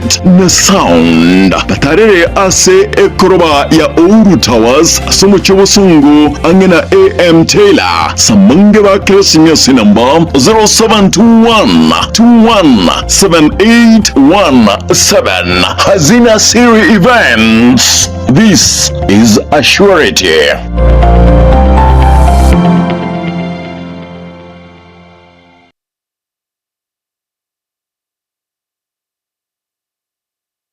Light na Sound. Batarere ase ekoroba ya Ouru Towers ase omochie obosongo ang'e na AM Taylor. Samange bakere esimi ase enamba 0721 217817. Hazina Siri Events. This is a surety.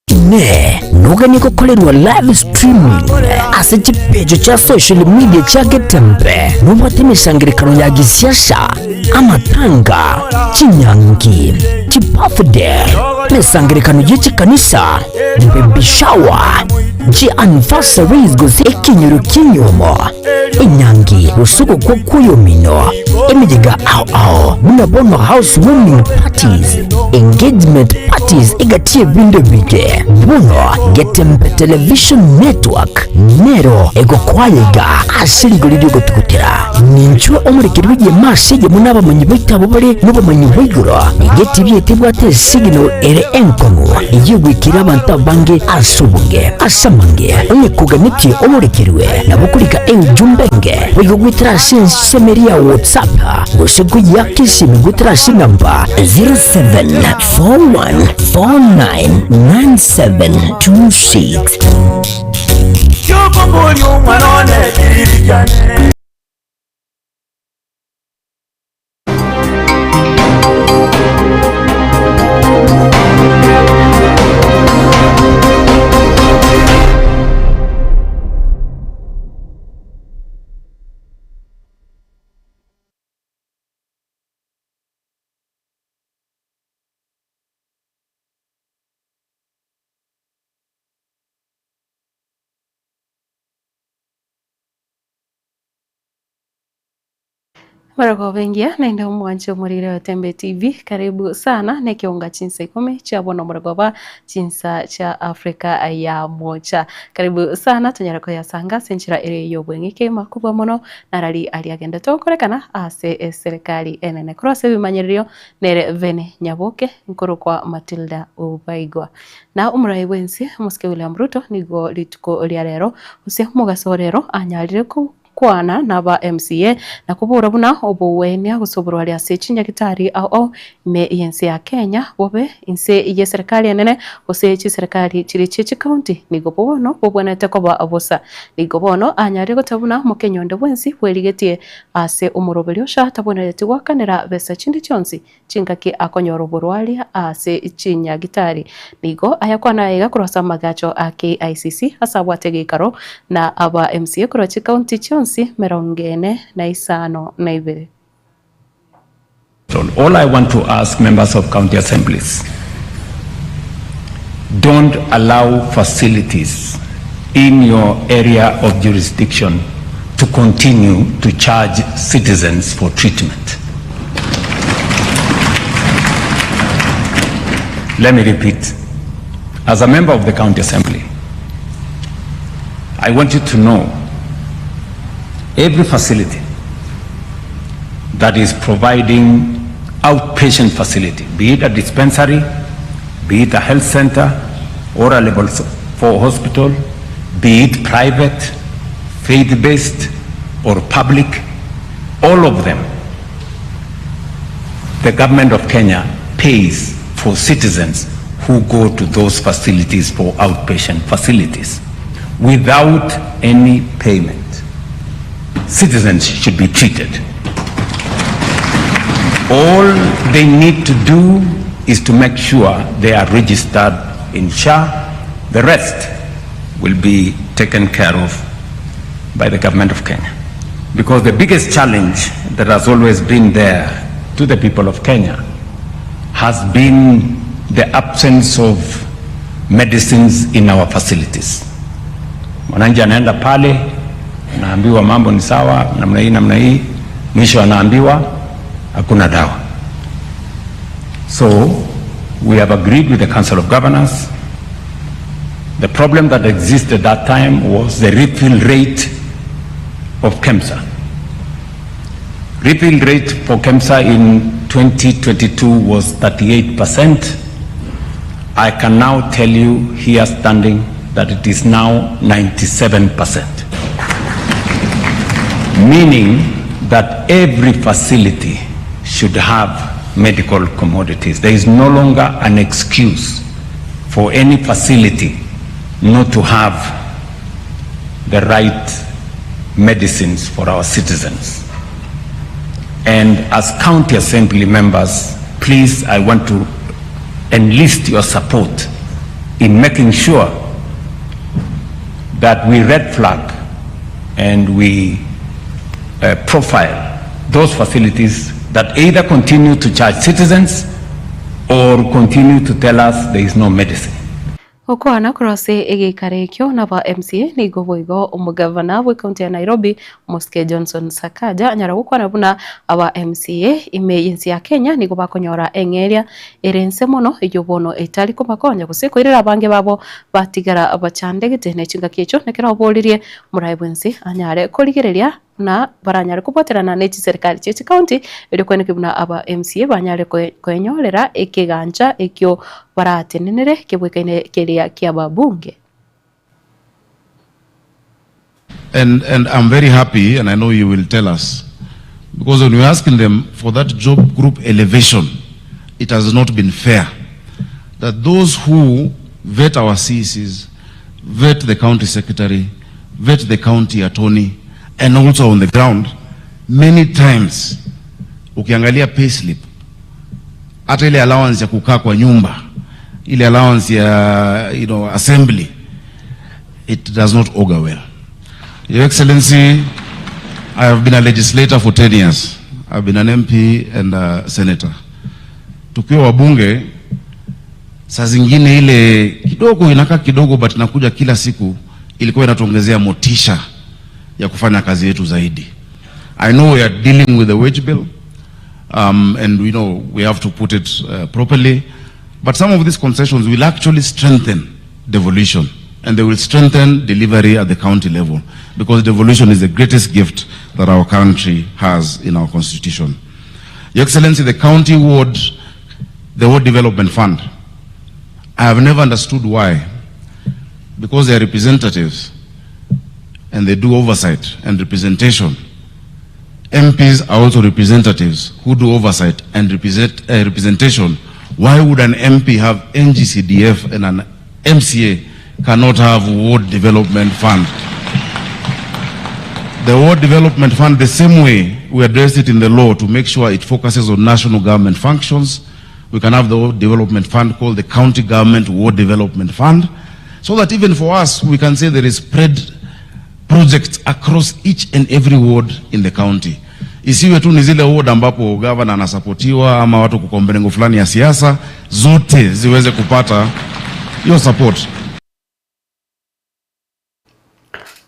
Inee! Noganie gokorerwa live streaming ase chipecho chia social media chia Getembe? Nobwate emesangererekano ya gisiasa, amatanga, chinyangi, chibirthday, emesangererekano ye chikanisa, baby shower, chi anniversaries gose ekenyoro ki'enyomo, enyangi gose ogokwa kw'oyomino, emeyega ao ao buna bono house warming parties, engagement parties egati y'ebinto ebinge. Bono Getembe Television Network nero egokoa iga ase rigori ri'ogotugutera. Ninchwe omorekeri bw'egeema ase eyemo nabamanyi baito abwo bare nobomanyi bwa igoro. Nigo etibi eye tebwate esignal ere enkong'u eyio egoikera abanto abange ase obonge. Ase amange, onye koganetie omorekerwe, nabo okorika eujumbe enge boigo goetera ase ensemo eria ya WhatsApp gose koyiaka esimi goetera ase enamba 0741499726. Kiokoboria omwana one kirigiane. Barabwo bengia naende omwanche omorire o Tembe TV karibu sana nekeonga chinsa ikomi chia bono morogoba chinsa chia Africa ya mocha karibu sana tonyare koyasanga ase enchera ere y'obweng'e makubwa mono narari aria agendete gokorekana ase eserekari enene korwa ase ebimanyererio nere Vene Nyaboke nkorokwa Matilda Obaigwa na omorai bwensi omosike William Ruto nigo rituko ria rero gose omogaso o rero anyarire ko Kwana naba MCA na kobora buna obogwenia gose oborwari ase chinyagitari ao ao ime y'ense ya Kenya bobe inse y'eserekari enene gose chiserekari chiria chie chikaunti nigo bono bobwenerete koba bosa. Nigo bono anyarire goteba buna Omokenya onde bwensi bwerigetie ase omoroberio SHA tabwenereti goakanera besa chinde chionsi Chingaki akonyora oborwari ase chinyagitari. Nigo ayakwana aiga korwa ase amagacho a KICC ase abwate egeikaro na aba MCA korwa chikaunti chionsi merongo ene na isano na ibere. All I want to ask members of county assemblies, don't allow facilities in your area of jurisdiction to continue to charge citizens for treatment. Let me repeat. As a member of the county assembly, I want you to know every facility that is providing outpatient facility, be it a dispensary, be it a health center, or a level 4 hospital, be it private, faith-based, or public, all of them, the government of Kenya pays for citizens who go to those facilities for outpatient facilities without any payment. Citizens should be treated. All they need to do is to make sure they are registered in SHA. The rest will be taken care of by the government of Kenya. Because the biggest challenge that has always been there to the people of Kenya has been the absence of medicines in our facilities. Mwananchi anaenda pale, anaambiwa mambo ni sawa, namna hii namna hii, mwisho anaambiwa hakuna dawa. So we have agreed with the Council of Governors. The problem that existed that time was the refill rate of KEMSA. Refill rate for KEMSA in 2022 was 38%. I can now tell you here standing that it is now 97%, meaning that every facility should have medical commodities. There is no longer an excuse for any facility not to have the right medicines for our citizens. And as county assembly members, please, I want to enlist your support in making sure that we red flag and we profile those facilities that either continue to charge citizens or continue to tell us there is no medicine. Gokwana korwa ase egeikaro ekio naba MCA nigo boigo omogavana bw'ecounty ya Nairobi Omosike Johnson Sakaja anyara gokwana buna aba MCA ime y'ense ya Kenya nigo bakonyora eng'eria ere inse mono eyio bono etari kobakonya gose koirera abange babo batigara bachandegete ne chingaki echio nekero aboririe omoraai bw'ense anyare korigereria buna baranyare kobwaterana ne chiserikali chie chicounty erio koenekia buna aba MCA banyare koenyorera ekegancha ekio baratenenere kebwekaine keria ki'ababunge. And, and I'm very happy, and I know you will tell us, because when we're asking them for that job group elevation, it has not been fair that those who vet our CECs, vet the county secretary, vet the county attorney, and also on the ground, many times ukiangalia payslip, hata ile allowance ya kukaa kwa nyumba, ile allowance ya assembly, it does not augur well. Your Excellency, I have been a legislator for 10 years. I've been an MP and a senator. Tukiwa wabunge, saa zingine ile kidogo inakaa kidogo but inakuja kila siku, ilikuwa inatuongezea motisha ya kufanya kazi yetu zaidi. I know we are dealing with the wage bill and we know we have to put it properly, but some of these concessions will actually strengthen devolution and they will strengthen delivery at the county level because devolution is the greatest gift that our country has in our constitution. Your Excellency, the county ward, the Ward Development Fund, I have never understood why, because they are representatives and they do oversight and representation. MPs are also representatives who do oversight and representation. Why would an MP have NGCDF and an MCA cannot have Ward Development Fund? The Ward Development Fund, the same way we address it in the law to make sure it focuses on national government functions, we can have the Ward Development Fund called the County Government Ward Development Fund, so that even for us, we can say there is spread projects across each and every ward in the county. Isiwe tu ni zile ward ambapo governor anasapotiwa ama watu kwa mrengo fulani ya siasa, zote ziweze kupata hiyo support.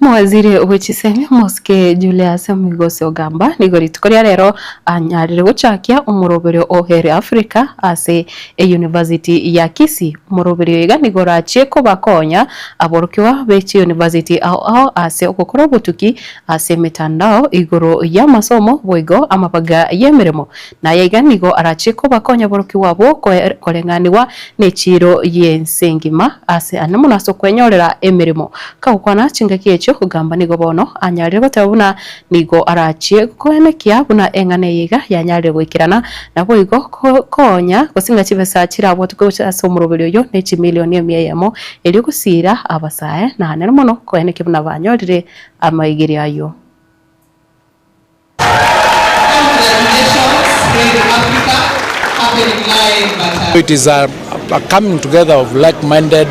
Omowaziri bwe chisemi Omosike Julius Migos Ogamba nigo rituko ria rero anyarire gochakia omoroberio o Here Africa ase eyunivasiti ya Kisii. Omoroberio iga nigo orachie kobakonya aborokigwa be chiyunivasiti ao ao ase ogokora obotuki ase emetandao igoro y'amasomo boigo amabaga y'emeremo. Naye iga nigo arachie kobakonya aborokigwa abwo koreng'anigwa n'echiro y'ense engima ase ane mono ase okwenyorera emeremo. Kagokwana chingaki echio Ogamba nigo bono anyarire goteba buna nigo arachie koenekia buna eng'ana eye iga yanyarire goikerana, naboigo konya gosinga chibesa chirabwatwe gocha ase omoroberi oyo ne chimilioni emia eyemo erio gosiira abasae na nere mono koenekia buna banyorire amaigerio ayio. It is a coming together of like-minded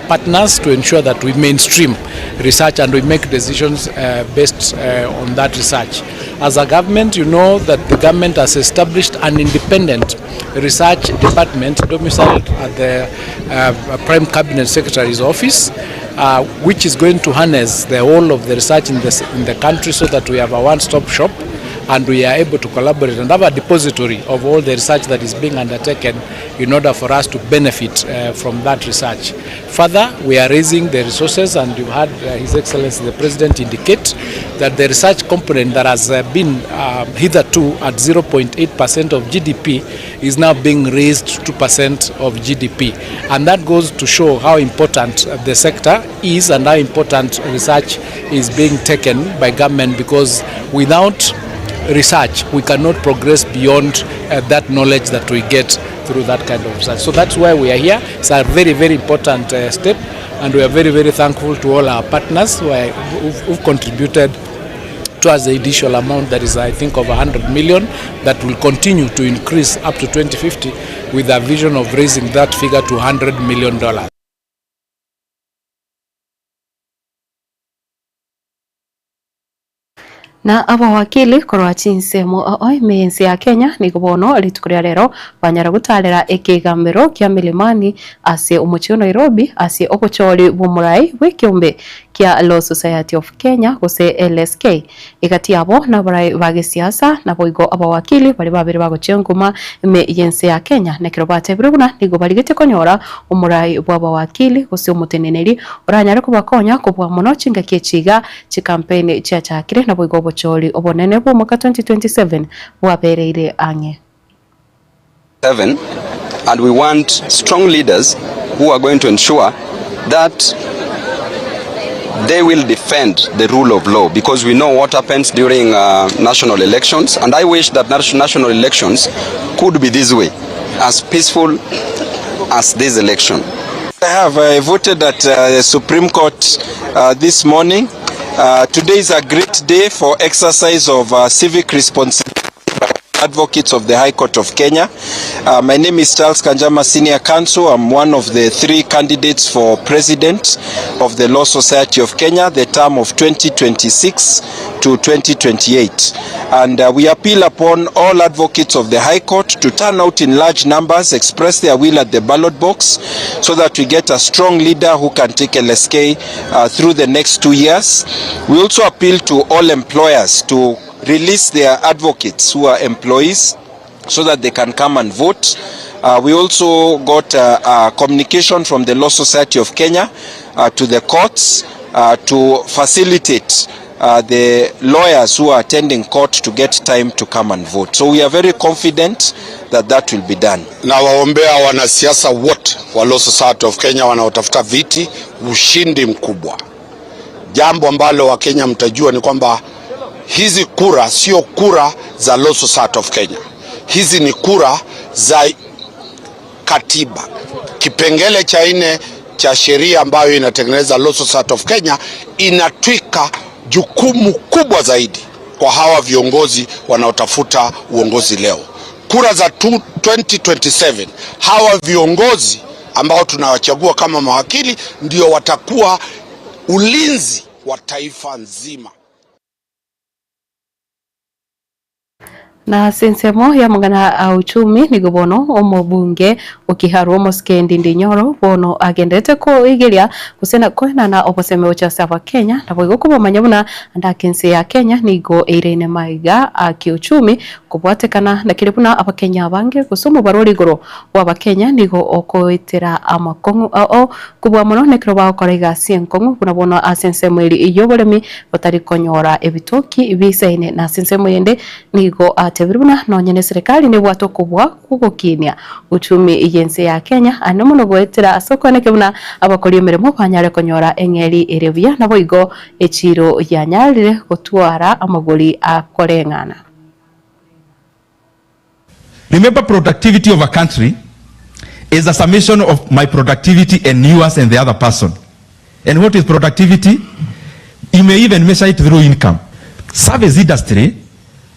partners to ensure that we mainstream research and we make decisions based on that research. As a government, you know that the government has established an independent research department domiciled at the Prime Cabinet Secretary's office, which is going to harness the whole of the research in the country so that we have a one-stop shop And we are able to collaborate and have a depository of all the research that is being undertaken in order for us to benefit from that research. Further, we are raising the resources and you've heard His Excellency the President indicate that the research component that has been hitherto at 0.8% of GDP is now being raised to 2% of GDP. And that goes to show how important the sector is and how important research is being taken by government because without research we cannot progress beyond uh, that knowledge that we get through that kind of research. So that's why we are here. It's a very, very important uh, step and we are very, very thankful to all our partners who are, who've, who've contributed towards the initial amount that is I think of 100 million that will continue to increase up to 2050 with a vision of raising that figure to 100 million dollars. Na abawakili korwa chinsemo oo ime y'ense ya Kenya nigo bono rituko ria rero banyara gotarera ekegambero kia Milimani ase omochie o Nairobi ase obochori bw'omorai bw'ekeombe kia Law Society of Kenya gose LSK. Egati yabo nabarai ba gesiasa naboigo abawakili baria babere bagochia nguma ime y'ense ya Kenya nekero batebire buna nigo barigetie konyora omorai bw'abawakili gose omoteneneri oranyare kobakonya kobua mono chingaki echi iga Chikampeni chiachakire, naboigo obochori obonene bw'omwaka 2027 bwabereire ang'e. Seven, and we want strong leaders who are going to ensure that they will defend the rule of law because we know what happens during uh, national elections and I wish that national elections could be this way, as peaceful as this election. I have uh, voted at uh, the Supreme Court uh, this morning. Uh, today is a great day for exercise of uh, civic responsibility by advocates of the High Court of Kenya. Uh, my name is Charles Kanjama, Senior Counsel. I'm one of the three candidates for President of the Law Society of Kenya, the term of 2026 to 2028. And uh, we appeal upon all advocates of the High Court to turn out in large numbers, express their will at the ballot box, so that we get a strong leader who can take LSK uh, through the next two years. We also appeal to all employers to release their advocates who are employees so that they can come and vote. Uh, we also got uh, a communication from the Law Society of Kenya uh, to the courts uh, to facilitate uh, the lawyers who are attending court to get time to come and vote. So we are very confident that that will be done. Na waombea wanasiasa wote wa Law Society of Kenya wanaotafuta viti ushindi mkubwa. Jambo ambalo Wakenya mtajua ni kwamba hizi kura sio kura za Law Society of Kenya. Hizi ni kura za katiba. Kipengele cha nne cha sheria ambayo inatengeneza Law Society of Kenya inatwika jukumu kubwa zaidi kwa hawa viongozi wanaotafuta uongozi leo. Kura za 2027 hawa viongozi ambao tunawachagua kama mawakili ndio watakuwa ulinzi wa taifa nzima. Na ase ensemo y'amang'ana a uchumi nigo bono omobunge o Kiharu omosike Ndindi Nyoro bono agenderete koigeria gose na koenana oboseme gochia ase abakenya naboigo kobamanya buna ande ake ense ya Kenya nigo eiraine maiga a kiuchumi kobwatekana nakeri buna abakenya abange gose omobaro ore igoro bw'abakenya nigo okoetera amakong'u ao kobua mono nekero bagokora egasi enkong'u buna bono ase ensemo eri y'oboremi batari konyora ebitoki bisaine na ase ensemo eyende nigo atebire buna nonye na eserekari nebwate okobua kw'ogokinia uchumi y'ense ya Kenya ande mono goetera ase okoeneke buna abakori emeremo banyare konyora eng'eri ere buya naboigo echiro yanyarire gotwara amagori akoreng'ana. Remember, productivity of a country is a summation of my productivity and yours and the other person. And what is productivity? You may even measure it through income. Service industry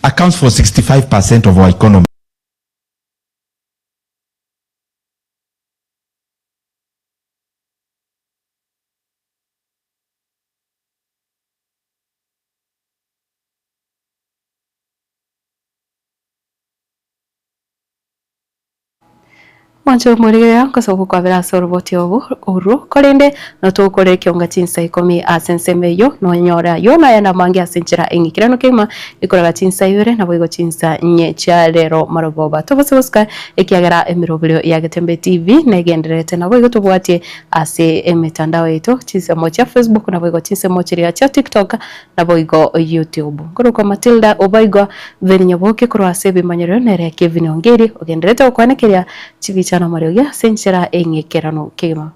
accounts for 65% of our economy. Mwanche omorigereria nkosa gokwabera ase oroboti obo orwo, korende notogokora ekionga chinsa ikomi ase ensemo eyio, nonyore ayio nayande amange ase enchera eng'ikeranu kegima, ikoraga chinsa ibere, naboigo chinsa inye chia rero marogoba. Tobase gosuka, ekiagera emeroberio ya Getembe TV negendererete, naboigo tobwatie ase emetandao yaito, chinsemo chia Facebook, naboigo chinsemo chiria chia TikTok, Naboigo YouTube. Nkorokwa Matilda Obaigwa Veri Nyaboke korwa ase ebimanyererio nere Kevin Ongeri ogendererete gokwanekeria chibicha na amariogi ase enchera eng'ekeranu kegima.